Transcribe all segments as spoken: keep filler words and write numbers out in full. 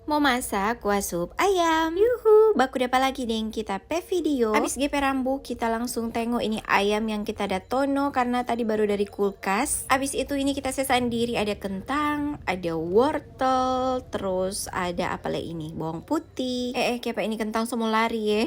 Mo masak kuah sup ayam. Yuhu, baku dapa lagi deng kita pe video. Abis G P rambu, kita langsung tengo ini ayam yang kita da tono karna tadi baru dari kulkas. Abis itu ini kita se sandiri, ada kentang, ada wortel, terus ada apa le ini? Bawang putih. Eh, eh, kiapa ini kentang so mo lari ye?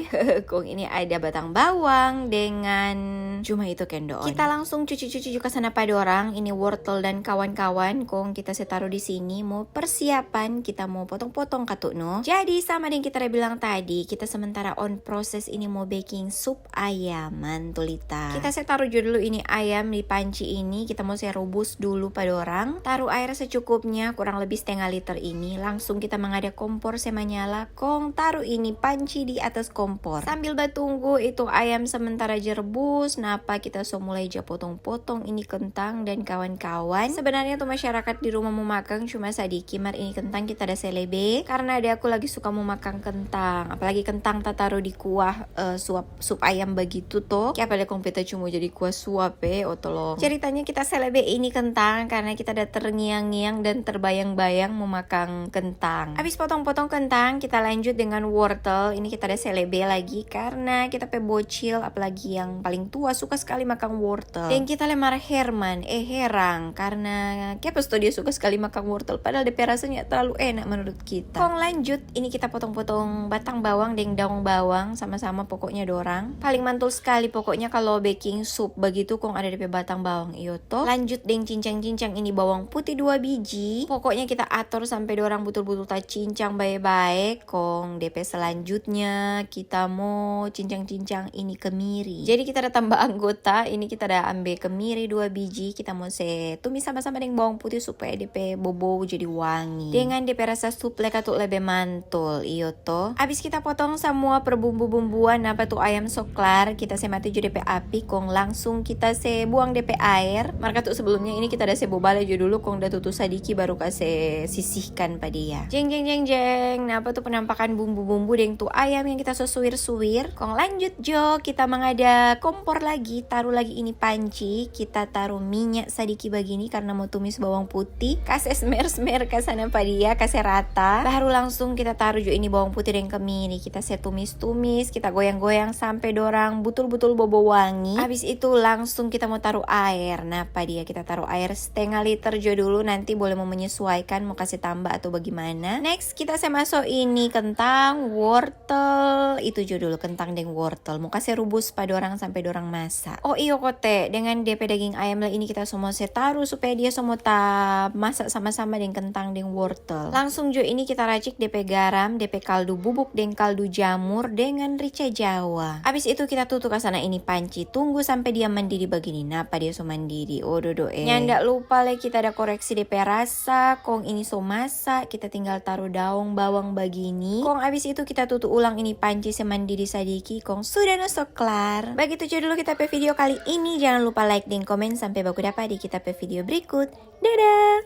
Kong ini ada batang bawang dengan cuma itu kendoon. Kita langsung cuci-cuci juga sana pa dorang. Ini wortel dan kawan-kawan, kong kita se taru di sini. Mo persiapan, kita mo potong-potong katu no. Jadi sama deng kita da bilang tadi, kita sementara on proses ini mo beking sup ayam mantulita. Kita se taru jo dulu ini ayam di panci ini, kita mo se rubus dulu pa dorang. Taru aer secukupnya, kurang lebih setengah liter ini. Langsung kita mangada kompor se manyala, kong taru ini panci di atas kompor. Sambil batunggu itu ayam sementara je rebus, napa kita so mulai ja potong-potong ini kentang dan kawan-kawan. Sebenarnya tu masyarakat di rumah mo makang cuma sadiki, mar ini kentang kita da se lebe karna ade aku lagi suka mo makang kentang, apalagi kentang tataru di kuah, eh, suap sup ayam bagitu to. Kiapa le kong pe tacu mo jadi kuah suap, eh, oh tolong. Ceritanya kita se lebe ini kentang karna kita da terngiang-ngiang dan terbayang-bayang mo makang kentang. Abis potong-potong kentang, kita lanjut dengan wortel. Ini kita da se lebe lagi karna kita pe bocil, apalagi yang paling tua, suka skali makang wortel. Deng kita le mar herman, eh, herang, karna kiapa sto dia suka skali makang wortel, padahal de pe rasanya terlalu enak menurut kita. Kong lanjut, ini kita potong-potong batang bawang deng daong bawang sama-sama, pokoknya dorang paling mantul skali. Pokoknya kalo beking sup bagitu kong ada de pe batang bawang, iyo to. Lanjut deng cincang-cincang ini bawang putih dua biji. Pokoknya kita ator sampe dorang butul-butul tacincang bae-bae. Kong de pe selanjutnya kita mo cincang-cincang ini kemiri. Jadi kita da tamba anggota, ini kita da ambe kemiri dua biji, kita mo se tumis sama-sama deng bawang putih supaya de pe bobou jadi wangi. Dengan de pe rasa sup le katu lebe mantul, iyo to. Abis kita potong samua perbumbu-bumbuan, napa tu ayam so klar, kita se mati jo de pe api, kong langsung kita se buang de pe aer. Mar katu sebelumnya ini kita da se bobale jo dulu, kong da tutu sadiki baru kase sisihkan pa dia. Jeng, jeng, jeng, jeng. Napa tu penampakan bumbu-bumbu deng tu ayam yang kita so suir-suir. Kong lanjut jo, kita mangada kompor lagi, taru lagi ini panci, kita taru minya sadiki bagini karna mo tumis bawang putih, kase smer-smer ka sana pa dia, kase rata. Baru langsung kita taru jo ini bawang putih deng kemiri, kita se tumis-tumis, kita goyang-goyang sampe dorang butul-butul bobou wangi. Abis itu langsung kita mo taru aer. Napa dia kita taru aer stenga liter jo dulu, nanti boleh mo menyesuaikan mo kase tamba atau bagimana. Next, kita se maso ini kentang, wortel, itu jo dulu, kentang deng wortel. Mo kase rubus pa dorang sampe dorang masa. Oh iyo kote, dengan de pe daging ayam le ini kita so mo se taru supaya dia so mo ta masa sama-sama deng kentang deng wortel. Langsung jo ini kita racik de pe garam, de pe kaldu bubuk deng kaldu jamur dengan rica jawa. Abis itu kita tutu ka sana ini panci, tunggu sampe dia mandidi bagini. Napa dia so mandidi? Oh dodo eh. Nyanda lupa le kita ada koreksi de pe rasa, kong ini so masa, kita tinggal taru daong bawang bagini. Kong abis itu kita tutu ulang ini panci se mandidi sadiki, kong sudah no so klar. Bagitu jo dulu kita pe video kali ini, jangan lupa like deng komen, sampe baku dapa di kita pe video berikut. Dadah!